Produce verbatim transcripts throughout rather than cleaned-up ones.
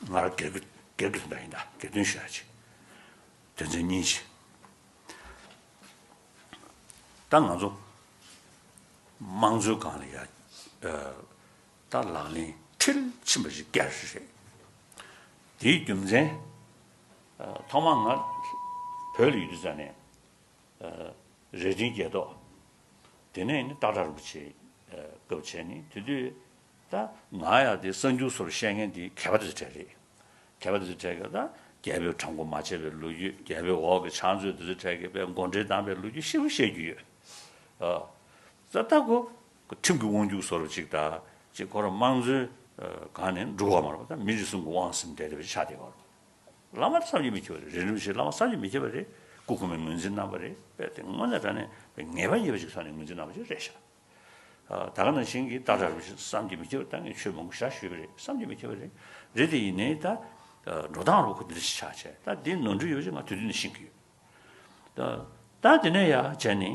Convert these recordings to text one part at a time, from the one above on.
ང་རང་སྒེར་གྱི་སྒེར་གྱི་དོན་དག་ཡིན་ད། སྒེར་དོན་ཞུ་ཡ་ཅིག་དོན་ཚན་གཉིས་ཅིག་ད་ང་ཚོ་དམངས་གཙོའི་སྒང་ལ་ཡ། ད་ལག་ལེན་མཐིལ་ཕྱིན་པ་ཞིག་བསྐྱར་ཞིག་རེད། དེའི་རྒྱུ་མཚན། ཐོག་མར་ང་བོད་ལ་ཡོད་དུས་ཙང་ནས། རྭ་སྒྲེང་རྒྱལ་ཐོག་དེ་ནས་ནི་སྟག་བྲག་རིན་པོ་ཆེ་སྐབས་བྱས་ནས་དེ་དུས་ད་ང་ཡང་དེ་གསར་འགྱུར་སོགས་བཤད་མཁན་དེ་གད་པ་དེ་ཚོ་གྲས་རེད། གད་པ་དེ་ཚོ་གྲས་ཀྱི་ད་རྒྱལ་པོས་དྲང་པོ་མ་བྱས་པའི་ལོ་རྒྱུས། རྒྱལ་པོའི་འོག་གི་ཕྱག་མཛོད་དེ་ཚོ་གྲས་ཀྱི་དཔེ་མགོ་འདྲེན་བཏང་པའི་ལོ་རྒྱུས་ཞེ་པོ་བཤད་རྒྱུ་ཡོད། ད་ལྟ་ཁོ་ཁྲིམས་ཀྱི་དབང་སྒྱུར་བཟོ་འདྲ་ཅིག་དང་ཅིག་ཁོ་རང་དམངས་གཙོའི་སྒང་ནས་འགྲོ་གི་ཡོད་མ་རེད་པ། ད་མི་རེ་ཟུང་གི་དབང་ཟིན་བསྡད་བསྡད་པ་ཞིག་ཆགས་བསྡད་ཡོད་རེད། བླ་མ་བསམ་གྱིས་མི་ཁྱབ་པ་རེད། རྭ་སྒྲེང་རིན་པོ་ཆེ་བླ་མ་བསམ་གྱིས་མི་ཁྱབ་པ་རེད། སྐུ་གོང་མས་ངོས་འཛིན་གནང་པ་རེད། དཔེ་དེ་དངོས་གནས་དྲང་གནས་ངེས་པ་ཡོད་པ་ཞིག་ཐོག་ནས་ངོས་འཛིན་གནང་པ་ཞིག་རེད་ཤག་ད་ག་ནང་བཞིན་གྱི་སྟག་བྲག་རིན་པོ་ཆེ་བསམ་གྱིས་མི་ཁྱབ་པ། ད་ངས་ཆོས་མང་པོ་ཞེ་དྲག་ཞུས་པ་རེད། བསམ་གྱིས་མི་ཁྱབ་པ་རེད། རེད་དེ་ཡིན་ནའི་ད་འགྲོ་སྟངས་རུ་ཁོ་འདི་འདྲ་ཞིག་ཆགས་བྱས། ད་འདི་ནོར་འཁྲུལ་ཡོད་པ་ཞིག་ང་དུས་དུས་ནས་ཤེས་ཀྱི་ཡོད། ད་ད་དེ་ནས་ཡར་བྱས་ནས་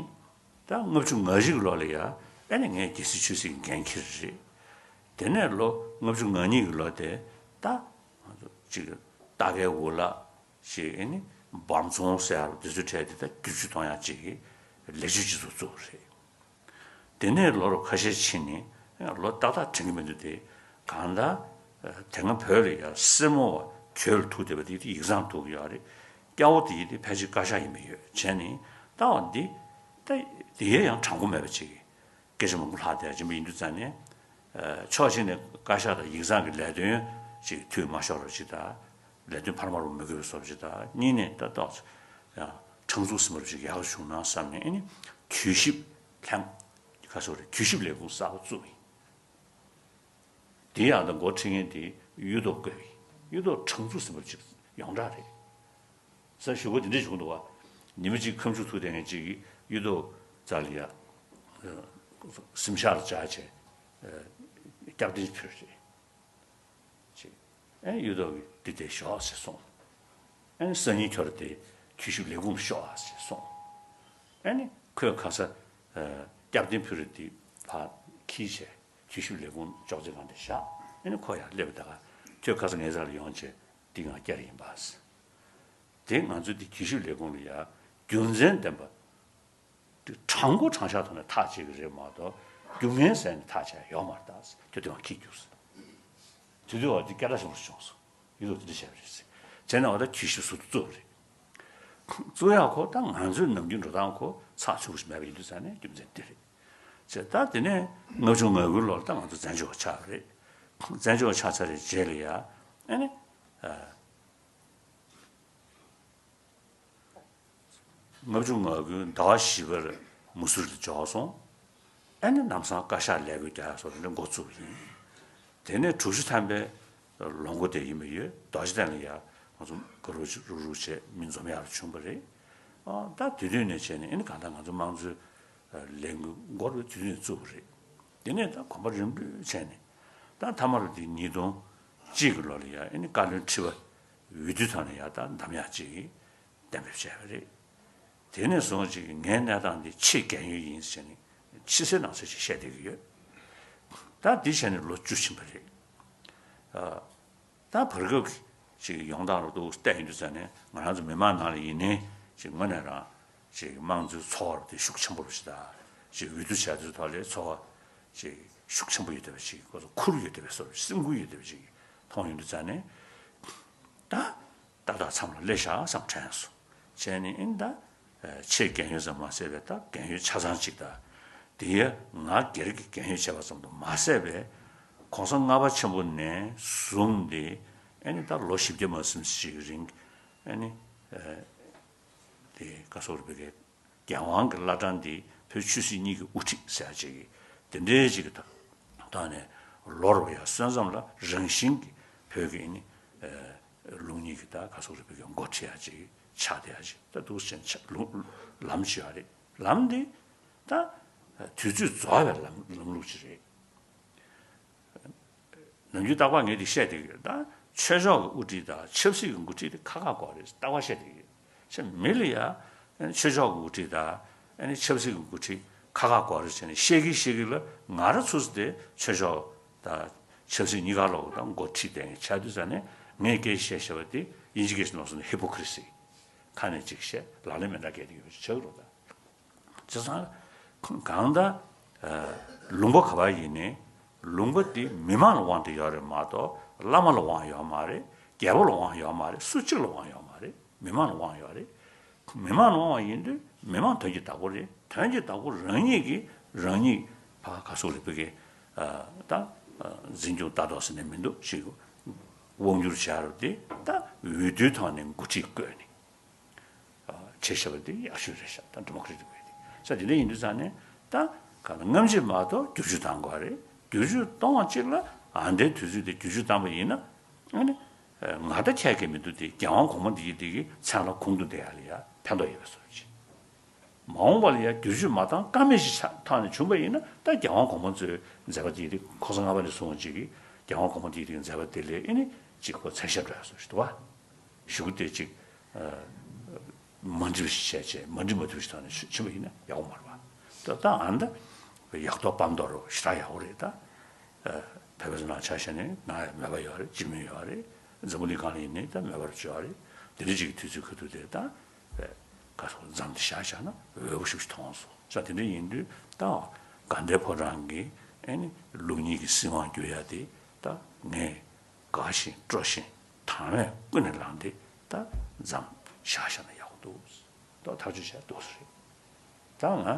ད་ལྔ་བཅུ་ང་བཞི་གི་ལོ་ལ་ཡ། ཨེ་ནས་ངས་རྒྱལ་སྲིད་ཆོས་སྲིད་ཀྱི་འགན་འཁྱེར་རེད། དེ་ནས་ལོ་ལྔ་བཅུ་ང་གཉིས་ཀྱི་ལོ་དེ་ད་ང་ཚོ་གཅིག་ལྟ་སྐལ་འུ་ལག་ཞིག་ཨེ་ནི་འབུམ་ཚོང་ཟེར་ཡ་དེ་ཚོ་གྲས་དེ་ད་བསྒྱུར་བཅོས་གཏོང་ཡ་གཅིག་གི་ལས་བྱེད་ཅིག་ཚོ་བཙུགས་པ་རེད། དེ་ནས་ལོ་ཁ་ཤས་ཕྱིན་ནས་ལོ་ཏག་ཏག་དྲན་གྱི་མི་འདུག་སྟེ། གང་ལྟར་དེ་སྔ་བོད་ལ་ཡ་སེར་མོ་བ་གྱོད་ལ་ཐུག་བསྡད་པ་དེ་དེ་ཡིག་ཚང་ཐུག་གི་ཡོད་རེད། སྐྱ་བོ་དེ་ཡི་དེ་ཕལ་ཆེར་བཀའ་ཤག་ཡིན་པ་ཡོད་བྱས་ནས་ལྟ་བ་འདི། ད་དེ་ཡས་ཡང་དྲང་པོ་མེད་པ་ཅིག་སྐད་ཆ་མང་པོ་ལྷག་བསྡད་ཡ་ཅིག་ཡིན་དུས་ཙང་ནས། ཕྱོགས་གཅིག་ནས་བཀའ་ཤག་དང་ཡིག་ཚང་གི་ལས་དོན་ཅིག་འཐུས་མ་ཤོར་བ་ཅིག་དང་། ལས་དོན་འཕར་མ་རུ་མི་དགོས་པའི་བཟོ་འདྲ་ཅིག་དང་། གཉིས་ནས་ད་ཏོག་ཙམ་ཡང་ཁྲང་ཚུགས་ཟིན་པ་རུ་ཅིག་ཡག་བྱུང་ན་བསམ་ནས། ཨེ་ནི་གྱོད་ཞིབ་ལྷན་ཁ་སོ་རེ་གྱོད་ཞིབ་ལས་ཁུངས་གསར་པ་བཙུགས་ཡིན། དེ་ཡང་ད་འགོ་ཁྲིད་མཁན་དེ་གཡུ་ཐོག་བསྐོས་ཡིན། གཡུ་ཐོག་ཁྲང་ཚུགས་ཟིན་པ་རུ་ཅིག་ཡོངས་གྲགས་རེད། ས་ཞུ་སྒོ་དེ་འདྲས་ཞུ་གི་འདུག་བ། ཉི་མ་གཅིག་ཁ་མཆུ་ཐུག་བསྡད་མཁན་གཅིག་གིས་གཡུ་ཐོག་རྩ་ལ་ཡ། སེམས་ཤར་ལ་བཅར་བྱས། སྐྱབས་རྟེན་ཕུལ་རེད། ཅེས། ཨེ་གཡུ་ཐོག་གིས་འདི་དེ་ཞོག་ཟེར་གསུངས། ཨེ་སང་ཉིན་ཁྱོད་ར་དེ་གྱོད་ཞིབ་ལས་ཁུངས་ཤོག་ཨ་ཟེར་གསུངས། ཨེ་ནི་ཁོས་ཁ་ས། སྐྱབས་རྟེན་ཕུལ་རེད་དེ་ཕར་འཁྱེར་བྱས། གྱོད་ཞིབ་ལས་ཁུངས་ཅོག་ཙེ་སྒང་དེ་བཞག་ཨེ་ནི་ཁོ་ཡར་སླེབས་པ་ད་ག་ཁྱོད་ཁ་ས་ངའི་རྩ་ལ་ཡོང་བྱས། འདི་ང་བསྐྱར་ཡིན་པ། དེ་ང་ཚོའི་དེ་གྱོད་ཞིབ་ལས་ཁུངས་ལ་ཡ་རྒྱུ་མཚན་ལྡན་པ། དེ་དྲང་པོ་དྲང་བཞག་ཐོག་ནས་ཐག་བཅད་ཀྱི་རེད་མ་གཏོགས། རྒྱུ་ངན་ཟེར་ནས་ཐག་བཅད་ཡོད་མ་རེད་ད། དེ་དུས་ང་ཁྱི་རྒྱུགས་སོང་། དེ་དུས་བ་དེ་སྐད་གྲགས་ཆེན་པོ་བྱུང་སོང་། ཡུལ་ལུགས་དེ་འདྲ་བྱས་པ་རེད། བྱས་ན་བ་ད་གྱོད་ཞིབ་ཟུར་དུ་བཙུགས་པ་རེད། བཙུགས་ཡག་ཁོ་ད་ང་ཚོའི་ནམ་རྒྱུན་འགྲོ་སྟངས་ཁོ་ཚགས་ཚུད་པོ་ཞིག་མེད་པ་ཡིན་དུས་ཙང་ནས་རྒྱུ་མཚན་འདི་རེད། བྱས་ད་དེ་ནས་ལྔ་བཅུ་ང་དགུའི་ལོར་ད་ང་ཚོ་བཙན་བྱོལ་བ་ཆགས་པ་རེད། བཙན་བྱོལ་བ་ཆགས་ཚར་བའི་རྗེས་ལ་ཡ། ཨ་ནི། ལྔ་བཅུ་ང་དགུའི་ཟླ་བ་བཞི་པར་མུ་སུར་དུ་འབྱོར་སོང་། ཨ་ནི་ལམ་སང་བཀའ་ཤག་ལས་འགུལ་རྒྱག་ཡག་སོགས་དེ་འདྲ་འགོ་བཙུགས་པ་ཡིན། དེ་ནས་དྲུག་ཅུ་ཐམ་པའི་ལོ་འགོ་དེ་ཡིན་པ་ཡོད། རྡོ་རྗེ་གདན་ལ་ཡ་ང་ཚོ་ག་རུ་རུག་རུག་བྱས་མི་འཛོམས་ཡག་རུ་བྱུང་བ་རེད། ཨ་ད་དེ་དུས་ནས་བྱས་ནས་ཨ་ནི་གང་ལྟར་ང་ཚོ་དམངས་གཙོའི་ལས་འགུལ་འགོ་རུ་དེ་དུས་ནས་བཙུགས་པ་རེད། དེ་ནས་ད་གོམ་པ་རིམ་བགྲོད་བྱས་ནས་ད་མཐའ་མ་རུ་དེ་ཉིས་སྟོང་གཅིག་གི་ལོ་ལ་ཡ་ཨ་ནི་བཀའ་བློན་ཁྲི་པ་འོས་བསྡུའི་ཐོག་ནས་ཡ་ད་འདེམས་ཡག་ཅིག་གཏན་འབེབས་བྱས་པ་རེད། དེ་ནས་བཟུང་ཅིག་ངའི་གནས་སྟངས་འདི་ཕྱེད་རྒན་ཡོལ་ཡིན་ཟེར་ནས་ཕྱི་གསལ་ནང་གསལ་ཅིག་བཤད་བསྡད་ཀྱི་ཡོད། ད་འདི་བྱས་ནས་ལོ་བཅུ་ཕྱིན་པ་རེད། ཨ། ད་བར་སྐབས་ཅིག་ཡོང་སྟངས་རུ་འདུག་བལྟས་ཡོང་དུས་ཙང་ནས་ང་རང་ཚོ་མི་མང་ནང་ལ་ཡིན་ནའི་ཅིག་དངོས་གནས་རང་ཅིག་དམངས་གཙོའི་ཚོར་བ་དེ་ཤུགས་ཆེན་པོ་རུ་ཞིག་དང་། ཅིག་འོས་བསྡུ་བྱས་དུས་ཐོག་ལ་ཚོར་བ་ཅིག་ཤུགས་ཆེན་པོ་ཡོད་བསྡད་པ་ཅིག་ཁོ་ཚོ་ཁུར་ཡོད་བསྡད་པའི་བཟོ་འདྲ། སེམས་ཁུར་ཡོད་བསྡད་པ་ཅིག་མཐོང་ཡོང་དུས་ཙང་ནས་ད། ཏག་ཏག་མཚམས་ལ་སླེབས་ཤག་བསམ་དྲན་སོང་། བྱས་ནས་ཨིན་ད། ཕྱེད་རྒན་ཡོལ་ཙམ་མ་ཟད་པའི་ད་རྒན་ཡོལ་ཆ་ཚང་ཅིག་དང་། དེ་ཡང་ང་སྒེར་གྱི་རྒན་ཡོལ་བྱས་པ་ཙམ་དུ་མ་ཟད་པའི། གོང་ས་ལྔ་པ་ཆེན་པོ་ནས་བཟུང་སྟེ་ཨ་ནི་ད་ལོ་བཞི་བརྒྱ་མ་ཟིན་ཞིག་གི་རིང་ཨ་ནི། དེ་ག་སོགས་རེད་པའི་གི། རྒྱལ་དབང་གི་བླ་བྲང་འདི་བོད་ཆོས་སྲིད་གཉིས་ཀྱི་དབུ་ཁྲིད་ཟེར་ཡག་ཅིག་གི་དེ་འདྲའི་ཅིག་གི་ཐོག་ནས་ལོ་རུ་ཡ་སོན་ཙམ་ལ་རང་བཞིན་གྱི་བོད་ཀྱི་ཨ་ནི། ལུགས་གཉིས་ཀྱི་ད་ག་སོགས་རེད་པའི་གི་འགོ་ཁྲིད་ཡག་ཅིག་ཆགས་བསྡད་ཡག་ཅིག་ད་འདུག་སེ་ཆ་ལུགས་ལམ་ཅིག་ཡོད་རེད། ལམ་འདི་ད་དུས་ཚོད་རྫོགས་པའི་ལམ་ལམ་ལུགས་ཅིག་རེད། ནམ་རྒྱུན་རྟག་པར་ངས་འདི་བཤད་བསྡད་ཀྱི་ཡོད། ད་ཆོས་ཕྱོགས་ཀྱི་དབུ་ཁྲིད་དང་ཆབ་སྲིད་ཀྱི་འགོ་ཁྲིད་དེ་ཁག་ཁག་དགོས་རེད་རྟག་པར་བཤད་བསྡད་ཀྱི་ཡོད། ཆ་མི་ལ་ཡ་ཆོས་ཕྱོགས་ཀྱི་དབུ་ཁྲིད་དང་ཨ་ནི་ཆབ་སྲིད་ཀྱི་འགོ་ཁྲིད་ཁག་ཁག་དགོས་རེད་ཟེར་ནས་བཤད་ཀྱི་བཤད་ཀྱི་ལ། ང་རང་ཚོ་ཚོ་དེ་ཆོས་ཕྱོགས་དང་ཆབ་སྲིད་གཉིས་ཀ་ལོག་དང་འགོ་ཁྲིད་བསྡད་མཁན་ཆགས་དུས་ཙང་ནས་ ངས་སྐད་ཆ་བཤད་བཤད་པ་དེ་དབྱིན་ཇི་སྐད་ཆ་ནང་སོང་ན་ཧི་པོ་ཁི་རི་སི། ཁ་ནས་ཅིག་བཤད་ལག་ལེན་མི་འདྲ་སྐད་དེ་ཡོད་པ་ཅིག་ཆགས་ཀྱི་རེད་ད། བྱས་ཙང་གང་ལྟར་ལུང་པ་ག་པར་ཡིན་ནའི་ལུང་པ་དེ་མི་མང་ལ་དབང་དུ་ཡོད་རེད་མ་གཏོགས་བླ་མ་ལ་དབང་ཡོད་མ་རེད། རྒྱལ་པོ་ལ་དབང་ཡོད་མ་རེད། སུ་གཅིག་ལ་དབང་ཡོད་མ་རེད། མི་མང་ལ་དབང་ཡོད་རེད། མི་མང་ལ་དབང་བ་ཡིན་དུས་མི་མང་དོན་གྱི་བདག་པོ་རེད། དོན་གྱི་བདག་པོ་རང་ཉིད་ཀྱིས་རང་ཉིད་ཕ་ག་སོགས་ལ་ཕ་གི་ད་འཛིན་སྐྱོང་ལྟ་རྟོག་ཟེར་ནས་མི་འདུག་ཞིག་དབང་སྒྱུར་བྱ་རབས་དེ་ད་འོས་བསྡུའི་ཐོག་ནས་འགོ་ཁྲིད་བསྐོས་ནས། བྱས་བཞག་པ་དེ་ཡག་ཤོས་རེད་ཤག་ད་ཌི་མོ་ཀྲེ་ཊིག་བྱས་ཏེ་ས་དེ་འདྲ་ཡིན་དུས་ཙང་ནས་ད་ག་ལ་སྔ་ཕྱི་མ་གཏོགས་བསྒྱུར་བཅོས་བཏང་དགོས་རེད། བསྒྱུར་བཅོས་གཏོང་བ་གཅིག་ལ་ཨ་འདའི་དུས་ཚོད་དེ་བསྒྱུར་བཅོས་བཏང་པ་ཡིན་ན་ཨ་ནི་ང་ད་ཁྱད་ཀྱི་མི་འདུག་དེ་རྒྱལ་དབང་གོང་མ་འདི་ཡི་དེ་གི་མཚན་ལ་གོང་དུ་བསྡད་ཡ་ལ་ཡ་ཕན་ཐོགས་ཡོད་པའི་བཟོ་ཅིག་མ་འོངས་པ་ལ་ཡ་བསྒྱུར་བཅོས་མ་བཏང་ཀ་མེད་ཞིག་ཆགས་ཐག་ནས་བྱུང་པ་ཡིན་ན་ད་རྒྱལ་དབང་གོང་མ་གཙོས་མཛད་པ་འདི་ཡི་དེ་ཁོ་ཚོ་ལྔ་པ་ནས་བཟུང་བ་ཅིག་གིས་རྒྱལ་དབང་གོང་མ་འདི་ཡི་དེ་གི་མཛད་པ་དེ་ལས་ཨ་ནི་ཅིག་ཁོ་མཚན་ཤས་འགྲོ་ཡ་བཟོ་ཞིག་འདུག་བ། གཞུག་གུ་དེ་ཅིག་མ་འགྲིག་པ་ཞིག་བྱས་བྱས་མ་འགྲིག་མ་ཐུབ་ཞིག་ཐོག་ནས་ཕྱིན་པ་ཡིན་ན་ཡག་པོ་མ་རེད་པ། ད་ད་ཨ་ནི་ད་ཡག་ཐོག་སྤམ་མདོག་རུ་ཞེ་དྲག་ཡག་པོ་རེད་ད། བོད་པ་ཚོ་ནང་ཆ་བཞག་ནས་ང་མོས་པ་ཡོད་རེད། སྤྱི་མོས་ཡོད་རེད། འཛམ་བུ་གླིང་སྒང་ལ་ཡིན་ནའི་ད་མོས་པ་རུ་བྱེད་ཡོད་རེད། དེ་འདྲ་ཅིག་གི་དུས་ཚོད་ཁ་ཐུག་དེ་ད་ག་སོགས་མཚམས་དེ་བཞག་བཞག་ན་འོས་པོ་ཞིག་མཐོང་སོང་། ཙང་དེ་འདྲ་ཡིན་དུས་ད་དགའ་ལྡན་ཕོ་བྲང་གི་ཨ་ནི་ལུགས་གཉིས་ཀྱི་སྲིད་དབང་བསྒྱུར་ཡ་དེ་ད་ངས་དགའ་ཞིང་སྤྲོ་ཞིང་དང་བས་ཀུན་ནས་བསླངས་ཏེ་ད་མཚམས་བཞག་བཞག་ན་ཡག་པོ་འདུག་ད་ཐག་གཅོད་བྱས་འདུག་ཟེར། ད་ང་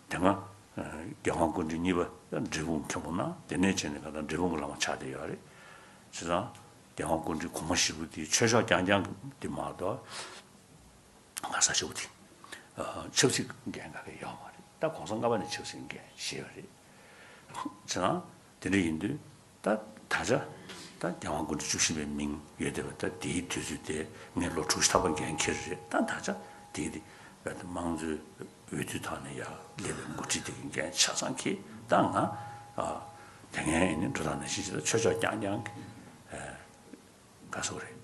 དེ་སྔ་རྒྱལ་དབང་སྐུ་ཕྲེང་གཉིས་པ་འབྲས་སྤུངས་མཁན་པོ་ན་དེ་ནས་བྱས་ནས་ག་ད་འབྲས་སྤུངས་ཀྱི་བླ་མ་ཆགས་བསྡད་ཡོད་རེད། བྱས་ཙང་རྒྱལ་དབང་སྐུ་ཕྲེང་གོང་མ་བཞི་པོ་དེ་ཆོས་ཕྱོགས་རྐྱང་རྐྱང་དེ་མ་གཏོགས་ག་ས་ཞེ་པོ་དེ་ཆབ་སྲིད་འགན་ག་གེ་ཡོད་མ་རེད། ད་གོང་ས་ལྔ་པ་ནས་ཆབ་སྲིད་འགན་བཞེས་པ་རེད། བྱས་ཙང་དེ་འདྲ་ཡིན་དུས་ད་ད་ཆ་ད་རྒྱལ་དབང་སྐུ་ཕྲེང་བཅུ་བཞི་པའི་མིང་ཡོད་བསྡད་པ་ད་དེའི་དུས་ཚོད་དེ་ངས་ལོ་དྲུག་ཅུ་ཐམ་པ་འགན་འཁྱེར་རེད། ད་ད་ཆ་དེའི་དེ་བས་ད་དམངས་གཙོའི་འོས་བསྡུ་ཐོག་ནས་ཡར་སླེབས་པའི་འགོ་ཁྲིད་དེ་གི་འགན་ཆ་ཚང་འཁྱེར། ད་ང་ཨ་དེ་སྔའི་ནི་འགྲོ་སྟངས་ནང་བཞིན་བྱས་ད་ཆོས་ཕྱོགས་རྐྱང་རྐྱང་གི་ཨ་ག་སོགས་རེད།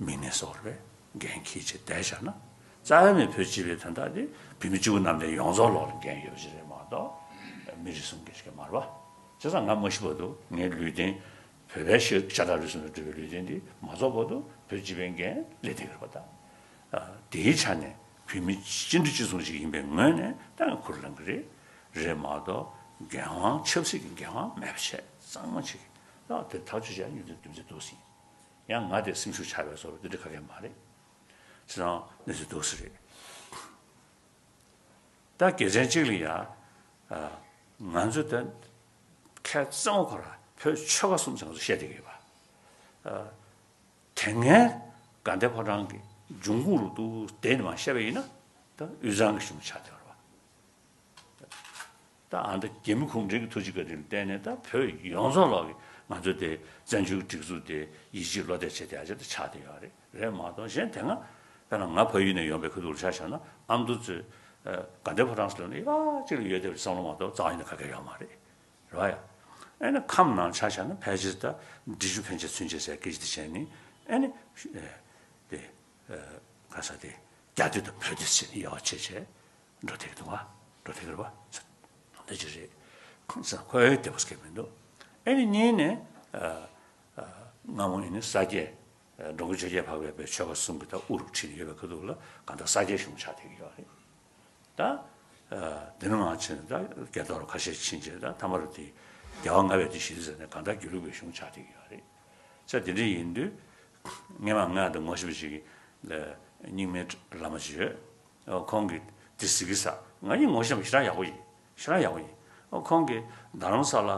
མིང་ནས་སོགས་རེད། འགན་འཁྱེར་བྱས་བསྡད་བཞག་ན་རྩ་བའི་མི་བོད་སྤྱི་པའི་དོན་དག་དེ་བོད་མི་སྤྱི་བོ་གནམ་བསྟན་ཡོངས་རྫོགས་ལོག་ལ་འགན་ཡོད་པ་ཅིག་རེད་མ་གཏོགས་མི་རེ་ཟུང་གི་ཞིག་མ་རེད་པ། བྱས་ཙང་ང་མ་ཤི་བར་དུ་ངའི་ལུས་རྟེན་བོད་པའི་ཤ་ཤ་ཁྲག་རུས་གསུམ་ལ་གྲུབ་པའི་ལུས་རྟེན་འདི་མ་རྫོགས་བར་དུ་བོད་སྤྱི་པའི་འགན་ལེན་བསྡད་ཀྱི་རེད་པ། ད་དེའི་ཆ་ནས་བོད་མི་སྤྱི་འཐུས་སྤྱི་ཚོགས་ཤིག་ཡིན་པའི་ངོས་ནས་ད་ང་ཁུར་ལེན་གྱི་རེད། རེད་མ་གཏོགས་འགན་དབང་ཆབ་སྲིད་ཀྱི་འགན་དབང་མེད་པ་བྱས་གཙང་མ་བྱེད་ཀྱི་ད་དེ་ཐག་གཅོད་བྱས་ཡོད་དུས་རྒྱུ་མཚན་འདུག་ཟིན། ཡང་ང་དེ་སེམས་ཤུགས་ཆག་པའི་བཟོ་འདྲ་དེ་འདྲ་ག་གེ་མ་རེད། ཁྱེད་རང་གནས་ཚུལ་འདུག་ཟེར་རེད། ད་དགེ་མཚན་གཅིག་ལ་ཡ། ང་ཚོ་ད་ཁ་རྩང་ཁོ་ར་བོད་ཆོལ་ཁ་གསུམ་ཟེར་ང་ཚོ་བཤད་བསྡད་ཀྱི་ཡོད་པ། དེ་སྔའི་དགའ་ལྡན་ཕོ་བྲང་གི་འབྱུང་ཁུངས་རུ་འདུག་བསྡད་ནས་མ་བཤད་པ་ཡིན་ན་ད་དབུས་གཙང་གི་གཞུང་ཆགས་བསྡད་པ་རེད་པ། ད་ཨ་འདྲ་རྒྱ་མི་གུང་ཁྲན་གྱི་ཐུགས་རྗེ་བཀའ་དྲིན་ལ་བརྟེན་ནས་ད་བོད་ཡོངས་རྫོགས་ལོག་གི་ང་ཚོ་དེ་བཙན་བྱོལ་གྱི་སྒྲིག་འཛུགས་དེ་ཡིད་ཆེས་བློ་གཏད་བྱས་ཏེ་ཨ་ཅེ་ད་ཆགས་བསྡད་ཡོད་རེད། རེད་མ་གཏོགས་གཞན་དེ་སྔ་དཔེར་ན་ང་ཕ་ཡུལ་ནས་ཡོང་པའི་ཁ་ཐུག་ལ་ཆ་བཞག་ན་ཨ་མདོ་ཚོས་དགའ་ལྡན་ཕོ་བྲང་ཟེར་ལབ་ན་ཡག་གཅིག་ལ་ཡོད་བསྡད་པའི་བསམ་བློ་མ་གཏོགས་རྩ་བ་ཉིད་ནས་ག་གེ་ཡོད་མ་རེད། རེད་བ་ཡ། ཨེ་ན་ཁམས་ནང་ཆ་བཞག་ན་ཕལ་ཆེར་ད་འབྲི་ཆུ་ཕན་ཆད་ཚུན་ཆད་ཟེར་སྐད་ཆ་དེ་བྱས་ནས་ཨེ་ནི་དེ་ག་ས་དེ་རྒྱ་སྟོད་དང་བོད་སྟོད་ཟེར་ནས་ཡག་བྱས་བྱས། འགྲོ་བསྡད་ཀྱི་འདུག་བ། འགྲོ་བསྡད་ཀྱི་རེད་བ། འདི་ཅི་རེད། ཁོང་ཚོ་ཁོའི་བདེ་པོ་སྐད་མི་འདུག་ཨེ་ནི་གཉིས་ནས་སྔ་མོ་ཨེ་ནི་ས་སྐྱའི་འགྲོ་མགོན་ཆོས་རྒྱལ་འཕགས་པའི་བོད་ཆོལ་ཁ་གསུམ་གྱི་ད་དབུ་རུ་ཁྲིད་ནས་ཡོད་པའི་ཁ་ཐུག་ལ་གང་ལྟར་ས་སྐྱའི་གཞུང་ཆགས་བསྡད་ཀྱི་ཡོད་རེད། ད་འདི་ནི་མ་ཕྱིན་ད་རྒྱ་ཐོག་ལ་ཁ་ཤས་ཕྱིན་རྗེས་ད་ཐ་མ་རུ་དེ་རྒྱལ་བ་ལྔ་པའི་དུས་ཤིག་ཟེར་ནས་གང་ལྟར་དགེ་ལུགས་པའི་གཞུང་ཆགས་བསྡད་ཀྱི་ཡོད་རེད། ས་དེ་འདྲ་ཡིན་དུས་སྔས་མ་ང་དང་ངོ་ཤེས་པ་ཞིག་གི་རྙིང་མའི་བླ་མ་ཞིག་ཡོད། ཁོང་གིས་དེ་གཟིགས་ཀྱི་ས་ང་གཉིས་ངོ་ཤེས་པ་ཞེ་དྲག་ཡག་པོ་ཡིན། ཞེ་དྲག་ཡག་པོ་ཡིན། ཁོང་གིས་རྡ་རམ་ས་ལ་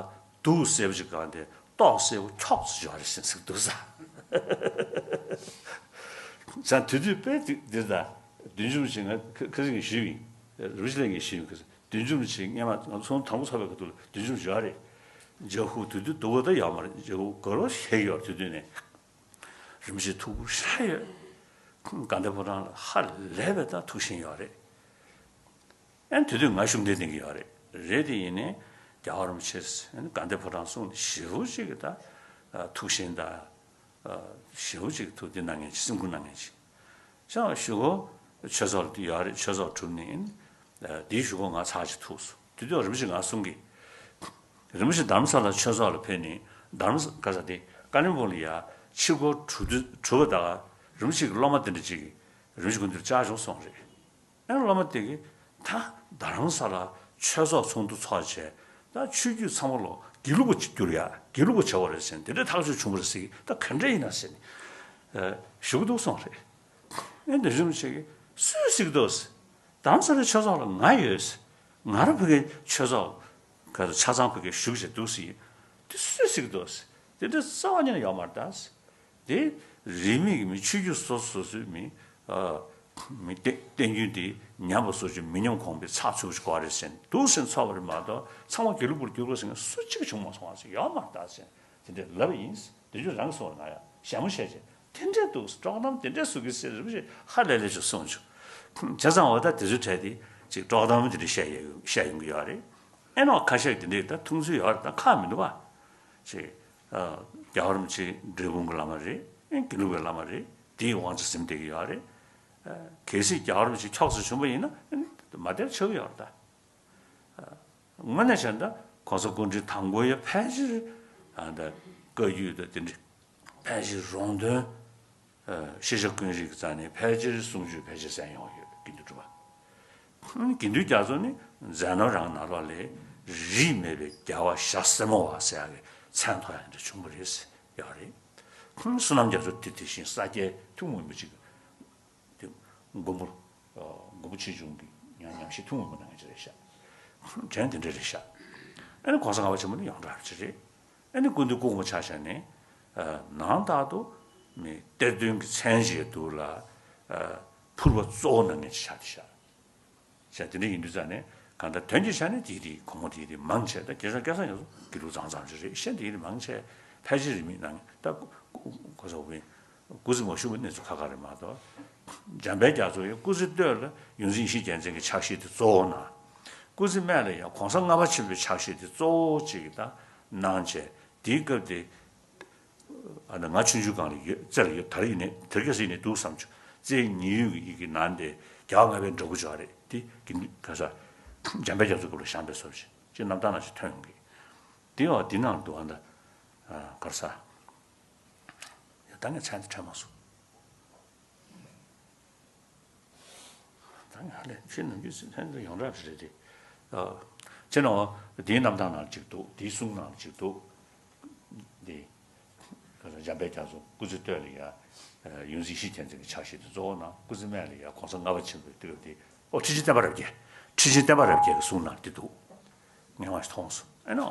དུག་སེར་པོ་ཞིག་གང་དེ་ཏོག་སེར་པོ་འཁྱོག་ཙམ་ཡོད་རེད་ཟེར་ཟིག་འདུག་ས། ས་དེ་དུས་དཔེ་དེ་དེ་ད་བདུད་འཇོམས་ཞིག་ང་ཁ་སང་གི་ཞུས་ཡིན། རུ་ཆི་ལས་ངས་ཞུས་ཡིན། བདུད་འཇོམས་ཞིག་སྔས་མ་ང་ཚོ་དང་པོ་ཚོགས་པའི་ཁ་ཐུག་ལ་བདུད་འཇོམས་ཞིག་ཡོད་རེད། ཇ་ཧུ་དུས་དུས་སྡུག་པོ་ད་ཡོད་མ་རེད། ཇ་ཧུ་དགོད་བྲོ་ཞེ་གི་ཡོད་རེད། དུས་དུས་ནས། རིན་པོ་ཆེ་ཐུགས་ཁུར་ཞེ་ཡོད། དགའ་ལྡན་ཕོ་བྲང་ལ་ཧ་ལས་པའི་ད་ཐུགས་ཞེན་ཡོད་རེད། ཨན་དེ་དུས་ང་ཤུགས་ལྡན་ལྡན་གྱི་ཡོད་རེད། རེད་དེ་ཡིན་ནའི་རྒྱལ་བ་རིན་པོ་ཆེ་ཨན་དགའ་ལྡན་ཕོ་བྲང་གསུང་ནས་ཞེ་པོ་ཅིག་གི་ད་ཐུགས་ཞེན་ད་ཞེ་པོ་ཅིག་ཐུགས་འདི་གནང་མཁན་ཅིག་སེམས་ཁུར་གནང་མཁན་ཅིག་ཅང་ཞུ་གོ་ཆོས་ཚོགས་ལ་དེ་ཡོད་རེད། ཆོས་ཚོགས་གྲུབ་ནས་ཨན་དེའི་ཞུ་གོ་ང་ཚར་ཅིག་ཐུག་སོང་། དེ་དུས་རིན་པོ་ཆེ་ང་གསུང་གི་རིན་པོ་ཆེ་རྡ་རམ་ས་ལ་ཆོས་ཚོགས་ལ་ཕེབས་ནས་རྡ་རམ་ས་ག་ས་དེ་ཀ་ལིམ་པོང་ལ་ཡ་ ཕྱི་སྒོ་གྲུ་དུ་གྲུ་བ་དག་རིམ་བཞིན་གྱི་སློབ་མ་དེ་འདྲ་ཅིག་རིམ་བཞིན་ཀུན་ཏུ་བཅར་བྱུང་སོང་རེད། ཨེ་སློབ་མ་དེ་གིས་ད་རྡ་རམ་ས་ལ་ཆོས་ཚོགས་ཚོགས་འདུ་ཚོགས་བྱས་ད་ཆོས་བརྒྱུད་ཚང་མ་ལོ་དགེ་ལུགས་པ་ཅིག་གྱུར་ཡ་དགེ་ལུགས་པ་བྱ་བ་རེད་ཟེར་ནས་དེ་འདྲའི་ཐག་གཅོད་བྱུང་བ་རེད་ཟེར་གྱི་ད་ག་འདྲ་ཡིན་ན་ཟེར་ནས་ཞུ་གི་འདུག་སོང་རེད། ཨེ་འདི་རིམ་བཞིན་གྱི་སུས་གཟིགས་འདུག་ཟེར། རྡ་རམ་ས་ལའི་ཆོས་ཚོགས་ལ་ང་ཡོད། ང་རང་ཕ་གིའི་ཆོས་ཚོགས་ག་ཚོད་ཆ་ཚང་ཕ་གིར་ཞུགས་བྱས་འདུག་ཟེར། དེ་སུས་གཟིགས་འདུག་དེ་འདྲ་རྩ་བ་ཉིད་ནས་ཡོད་མ་རེད་ད། དེ་རིས་མེད་ཀྱི་མི་ཆོས་བརྒྱུད་སོ་སོ་སོ་སོའི་མི་ཨ་མི་བསྟན་བསྟན་རྒྱུན་དེ་ཉམས་པ་སོགས་ཀྱི་མི་ཉམས་གོང་འཕེལ་ཚགས་ཚུད་པ་ཞིག་དགོས་རེད་ཟེར་འདུག་ཟེར་ཚོགས་པ་རེད་མ་གཏོགས་ཚང་མ་དགེ་ལུགས་པར་གྱུར་དགོས་ཟེར་མཁན་སུ་གཅིག་བྱུང་མ་སོང་བ་ཟེར་ཡོད་མ་རེད་ད་ཟེར་དེ་འདྲ་ལབ་ཡིན། དེ་ཚོ་རང་གི་སོང་ང་ཡ་ཞྭ་མོ་བཤད་ཅེས་དེ་འདྲས་འདུག་དཀྲོག་གཏམ་དེ་འདྲས་བཟོ་གི་ཟེར་རིམ་བཞིན་ཧ་ལས་ལས་ཅིག་གསུངས་བྱུང་། བྱས་ཙང་འོ་ད་དེ་ཚོའི་གྲས་དེ་ཅིག་དཀྲོག་གཏམ་དེ་འདྲས་བཤད་ཡོད་བཤད་ཡོང་གི་ཡོད་རེད། ཨེ་ནོ་ཁ་ཤས་དེ་འདྲས་ད་མཐོང་ཚུལ་ཡོད་རེད་ད་ཁག་མི་འདུག་བ། ཅིག་རྒྱལ་བ་རིན་པོ་ཆེ་འབྲས་སྤུངས་ཀྱི་བླ་མ་རེད། ཨེ་དགེ་ལུགས་པའི་བླ་མ་རེད། དེའི་དབང་ཆ་ཟིན་བསྡད་ཀྱི་ཡོད་རེད། གལ་སྲིད་རྒྱལ་བ་རིན་པོ་ཆེ་འཁྱོག་ཙམ་བྱུང་བ་ཡིན་ན་ཨེ་མ་བདེར་ཆགས་ཀྱི་ཡོད་རེད་ད། དངོས་གནས་བྱས་ན་ད་༸གོང་ས་སྐུ་ཕྲེང་དང་པོ་ཡ་ཕལ་ཆེར་ཨ་ད་བཀའ་བརྒྱུད་དང་དེ་འདྲ་ཕལ་ཆེར་རོང་སྟོན་ཤེས་བྱ་ཀུན་རིག་གི་རྩ་ནས་ཕལ་ཆེར་གསུང་ཆོས་ཕལ་ཆེར་གསན་ཡོང་ཡོད་དགེ་འདུན་གྲུབ་པ། དགེ་འདུན་རྒྱ་མཚོ་ནི་མཛད་རྣམ་རང་ནང་ལོགས་ལས་རིས་མེད་པའི་རྒྱལ་བ་ཞྭ་སེར་མོ་བ་ཟེར་ཡག་གི་མཚན་ཐོགས་ཡག་འདྲ་བྱུང་བ་རེད་ཡོད་རེད། བསོད་ནམས་རྒྱ་མཚོ་དེ་དེ་བཞིན་ས་སྐྱའི་ཐུན་མོང་མ་ཅིག་དེ་མགོན་པོ། མགོན་པོ་ཆེ་ཆུང་གི་ཉམས་ཉམས་ཞིབ་ཐུན་མོང་མ་གནང་ཡ་ཅིག་རེད་ཤག་དྲན་དེ་འདྲ་རེད་ཤག་ཨ་ནི་གོང་ས་ལྔ་པ་ཆེན་པོ་ནི་ཡོངས་གྲགས་ཅིག་རེད། ཨ་ནི་སྐུ་མདུན་སྐུ་ངོ་ཆ་བཞག་ནས་ནང་ལྟར་དུ་མི་གཏེར་སྟོན་གྱི་མཚན་ཞིག་འདུག་ལ། ཕུར་པ་གཙོ་བོ་གནང་མཁན་ཅིག་ཆགས་བསྡད་ཤག་བྱས་དེ་འདྲ་ཡིན་དུས་ཙང་ནས་གང་ལྟར་དོན་གྱི་ཆ་ནས་དེའི་རིགས་གོང་མ་དེའི་རིགས་མང་ཆེ་ད་སྐལ་བཟང་སྐལ་བཟང་ཡོད་ཚོ་དགེ་ལུགས་གཙང་གཙང་ཅིག་རེད་ཤག་དེའི་རིགས་མང་ཆེ་ཕལ་ཆེར་རིས་མེད་གནང་ད་གོ་ས་འོག་མིན་སྐུ་ཚེ་མ་ཞུ་བའི་གནས་ཚུལ་ཁ་ཁ་རེད་མ་གཏོགས། འཇམ་དཔལ་རྒྱ་མཚོ་ཡི་སྐུ་ཚེ་སྟོད་ལ་ཡོངས་འཛིན་ཡེ་ཤེས་རྒྱལ་མཚན་གྱི་ཕྱག་བཞེས་དེ་གཙོ་བོ་གནང་། སྐུ་ཚེ་སྨད་ལ་ཡང་གོང་ས་ལྔ་པ་ཆེན་པོའི་ཕྱག་བཞེས་དེ་གཙོ་བོ་གཅིག་གི་ད་གནང་བྱས་དེའི་སྐབས་དེ། ཨ་ནི་ང་ཆུང་ཆུང་སྒང་ལ་ཡོད་རྩེ་ལ་ཡོད་ད་རེས་ཡིན་ནས་དེར་སྐྱེས་སུ་ཡིན་ནས་འདུག་བསམ་བྱུང་རྩེའི་ཉེ་ཡོད་ཀྱི་ཡི་གེ་ནང་དེ་རྒྱལ་བ་ལྔ་པའི་འདྲ་སྐུ་ཅིག་ཡོད་རེད་དེ་དགེ་འདུན་ག་ས་འཇམ་དཔལ་རྒྱ་མཚོ་སྐབས་ལ་བཞེངས་པའི་བཟོ་ཅིག་ཅིག་རྣམ་ཐར་ནང་ཞིག་ཐོན་ཡོང་གི། དེ་ཡང་དེ་ནང་འདུག་ཨ་ད་གར་ས་ཡ་ད་ངས་མཚན་དེ་དྲན་མ་སོང་། ད་ང་ལས་ཕྱི་ནང་རྒྱུད་ཚན་དུ་ཡོངས་གྲགས་རེད་དེ། ཨ། ཕྱི་ནང་འདིའི་རྣམ་ཐར་ནང་གཅིག་འདུག་འདིའི་གསུང་ནང་གཅིག་འདུག་འདི། འཇམ་དཔལ་རྒྱ་མཚོ་སྐུ་ཚེ་སྟོད་ལ་ཡ། ཡོངས་འཛིན་ཡེ་ཤེས་རྒྱལ་མཚན་གྱི་ཕྱག་བཞེས་དེ་གཙོ་བོ་གནང་སྐུ་ཚེ་སྨད་ལ་ཡ་གོང་ས་ལྔ་པ་ཆེན་པོའི་སྐབས་དེ་ཨོ་ཁྲི་ཆེན་བསྟན་པ་རབ་རྒྱས། ཁྲི་ཆེན་བསྟན་པ་རབ་རྒྱས་ཀྱི་གསུང་ནང་འདི་འདུག་ངས་མ་ཞིག་མཐོང་སོང་ཨེ་ནོ།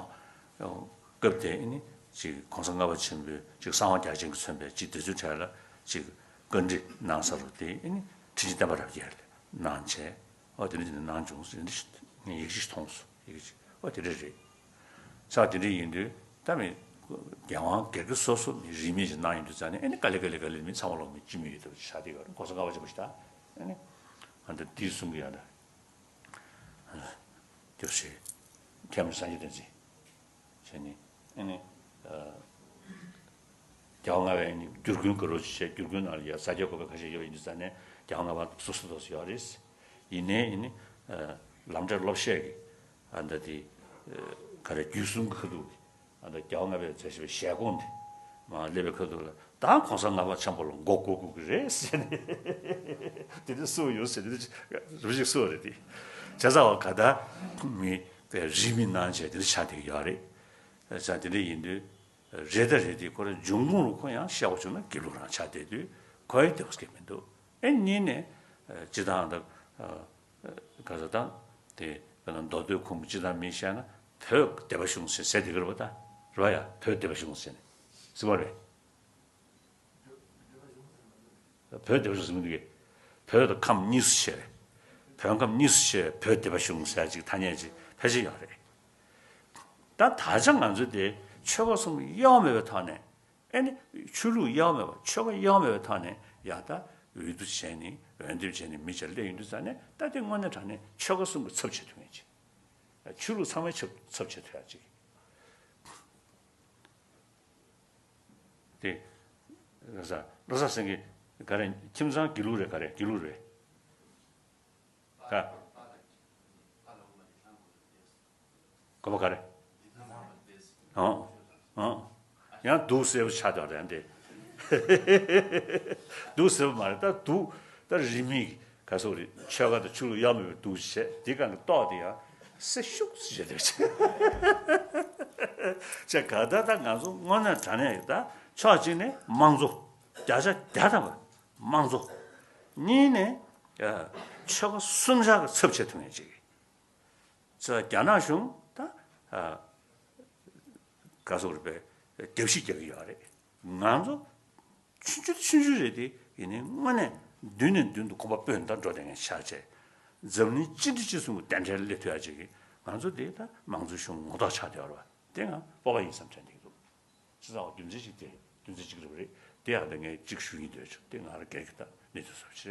སྐབས་དེ་ཨེ་ནི་ཅིག་གོང་ས་ལྔ་པ་ཆེན་པོའི་ཅིག་གསང་བ་རྒྱ་ཆེན་གྱིས་མཚོན་པའི་ཅིག་དེ་ཚོའི་གྲས་ལ་ཅིག་བཀའ་འདྲི་གནང་ས་རུ་དེ་ཨེ་ནི་ཁྲི་ཆེན་བསྟན་པ་རབ་རྒྱས་ལ་གནང་བྱས་ཨོ་དེ་འདྲ་དེ་འདྲ་གནང་བྱུང་ཟེར་འདི་ངས་ཡིག་ཅིག་མཐོང་སོང་ཡིག་ཅིག་ཨོ་དེ་འདྲ་རེད། ས་དེ་འདྲ་ཡིན་དུས་ད་མི་རྒྱལ་དབང་སྒེར་གྱི་སོ་སོ་མི་རིས་མེད་ཅིག་གནང་ཡོང་དུས་ཙང་ནས་ཨེ་ནི་དཀའ་ལས་དཀའ་ལས་དཀའ་ལས་མི་ཚང་མ་ལོག་མི་སྤྱི་མི་ཡོད་ཐུབ་ཅིག་ཆགས་བསྡད་ཡོད་རེད་གོང་ས་ལྔ་པ་ཆེན་པོ་ཞིག་ད་ཨེ་ནི་ཨ་ད་དེའི་གསུང་གི་ཡ་ད། སྐྱོབ་བྱེད། མཁན་པོ་སངས་རྒྱས་བསྟན་འཛིན། བྱས་ནས་ཨ་ནི། རྒྱལ་བ་ལྔ་པའི་ཨ་ནི་བསྒྱུར་དགོན་དགའ་རོགས་ཅིག་བྱས་བསྒྱུར་དགོན་ནང་ལ་ཡ་ས་སྐྱ་བཀོད་པ་ཁ་ཤས་ཡོད་པ་ཡིན་དུས་ཙང་ནས་རྒྱལ་བ་ལྔ་པ་སོ་སོ་ཏོག་ཙམ་ཡོད་རེད། ཡིན་ནའི་ཨ་ནི། ལམ་འབྲས་སློབ་བཤད་ཀྱི། ཨ་ད་དེ། ག་རེ་བརྒྱུད་གསུམ་གྱི་ཁ་ཐུག་གི། ཨ་ད་རྒྱལ་བ་ལྔ་པས་མཛད་བཞིན་པའི་ཞལ་སྐོང་དེ་མར་སླེབས་པའི་ཁ་ཐུག་ལ་ད་གོང་ས་ལྔ་པ་ཆེན་པོ་ལ་མགོ་སྒུར་དགོས་ཀྱི་རེད་ཟེར་ནས་དེ་འདྲ་གསུངས་ཡོད་ཟེར་དེ་འདྲ་རུ་ཞིག་གསུངས་རེད་དེ། བྱས་ཙང་བ་ག་ད་མི་རིས་མེད་གནང་བྱས་དེ་འདྲ་ཆགས་བསྡད་ཀྱི་ཡོད་རེད། བྱས་ཙང་དེ་འདྲ་ཡིན་དུས་རེད་ད་རེད་དེ་ཁོ་རང་འབྱུང་ཁུངས་ལ་ཁོ་ཡང་བཤད་དགོས་བྱུང་ན་དགེ་ལུགས་རང་ཆགས་བསྡད་དུས་ཁོ་ཡང་བདེ་པོ་སྐྱེ་མི་འདུག་ཨེ་གཉིས་ནས་སྤྱི་བཏང་ད། ག་ས་དང་། དེ་དཔེར་ན་མདོ་སྟོད་ཁུལ་སྤྱི་དང་མི་བཤད་ན་བོད་སྡེ་པ་གཞུང་ཟེར་ཟེར་དེ་ག་རེད་པ་ད། རེད་པ་ཡ་བོད་སྡེ་པ་གཞུང་ཟེར་ནས་ཟེར་བ་རེད། བོད་སྡེ་པ་གཞུང་ཟེར་མི་འདུག་གས། བོད་དང་ཁམས་གཉིས་སུ་ཕྱེ་བས། བོད་ཁམས་གཉིས་སུ་ཕྱེ་བས་བོད་སྡེ་པ་གཞུང་ཟེར་ཅིག་ཐ་སྙད་ཅིག་ཕལ་ཆེར་ཡོད་རེད། ད་ད་ཆ་ང་ཚོ་དེ་ཆོལ་ཁ་གསུམ་གཡོ་མེད་པའི་ཐོག་ནས། ཨེ་ནི། ཆོས་ལུགས་གཡོ་མེད་པ་ཆོལ་ཁ་གཡོ་མེད་པའི་ཐོག་ནས་ཡང་ད་འོས་བསྡུ་བྱས་ནས་འོས་འདེམས་བྱས་ནས་མི་བྱས་སླེབས་ཡོང་དུས་ཙང་ནས་ད་དེ་དངོས་གནས་དྲང་གནས་ཆོལ་ཁ་གསུམ་གྱི་ཚབ་བྱེད་ཐུབ་མཁན་ཅིག་ཆོས་ལུགས་ཚང་མའི་ཚབ་ཚབ་བྱེད་ཐུབ་ཡག་ཅིག་དེ། བློ་བཟང་བློ་བཟང་སེང་གེ་ག་རེ་ཁྱིམ་ཚང་དགེ་ལུགས་རེད་ག་རེ་དགེ་ལུགས་རེད། ད། གོ་བ་ག་རེ། ཨང་། ཨང་། ཡང་སྡུག་སེ་བོ་ཆགས་འདུག་རེད་འདི། འདུག་ཟེར་བ་མ་རེད། ད་འདུག་ད་རིས་མེད་ག་སོགས་རེད། ཆོལ་ཁ་དང་ཆོས་ལུགས་ཡ་མེད་པའི་འདུག་བྱས། དེ་གང་གི་ལྟོགས་དེ་ཡང་སེ་ཤུགས་ཟེར་བྱས་བྱས། ག་ད་ད་ང་ཚོ་དངོས་གནས་དྲང་གནས་ཡོད། ད་ཕྱོགས་གཅིག་ནས་དམངས་གཙོ་བརྒྱ་ཆ་བརྒྱ་ཐམ་པ་དམངས་གཙོ། གཉིས་ནས་ཨ་ཆོལ་ཁ་གསུམ་ཆར་གྱི་ཚབ་བྱེད་ཐུབ་མཁན་ཅིག་ཚོ་རྒྱ་ནག་གཞུང་ད་ཨ་ག་སོགས་རེད་པས། རྒྱབ་བཤིག་རྒྱག་གི་ཡོད་རེད། ང་ཚོ་ཆུང་ཆུང་ཆུང་ཆུང་རེད་དེ། ཡིན་ནའི་དངོས་གནས་མདུན་ནས་མདུན་དུ་གོམ་པ་སྤོས་ནས་ད་འགྲོ་བསྡད་མཁན་ཆགས་བྱས། འཛམ་གླིང་སྤྱི་འཐུས་སྤྱི་གསུམ་གྱི་གདན་འདྲེན་སླེབས་ཐུབ་ཡ་ཅིག་གིས། ང་ཚོ་དེ་ད་དམངས་གཙོའི་གཞུང་ངོ་ཐོག་ཆགས་བསྡད་ཡོད་རེད་པ། དེ་ང་སྤོབས་པ་ཡིན་བསམ་དྲན་གྱི་འདུག་སྤྱི་ཚོགས་རྒྱུ་མཚན་ཅིག་དེ་རྒྱུ་མཚན་གཅིག་རེད་པ། རེད། དེ་ཡང་ད་ངས་གཅིག་ཞུ་སྙིང་འདོད་བྱུང་། དེ་ང་རང་སྒེར་གྱི་ད་གནས་ཚུལ་སོགས་ཤིག་རེད།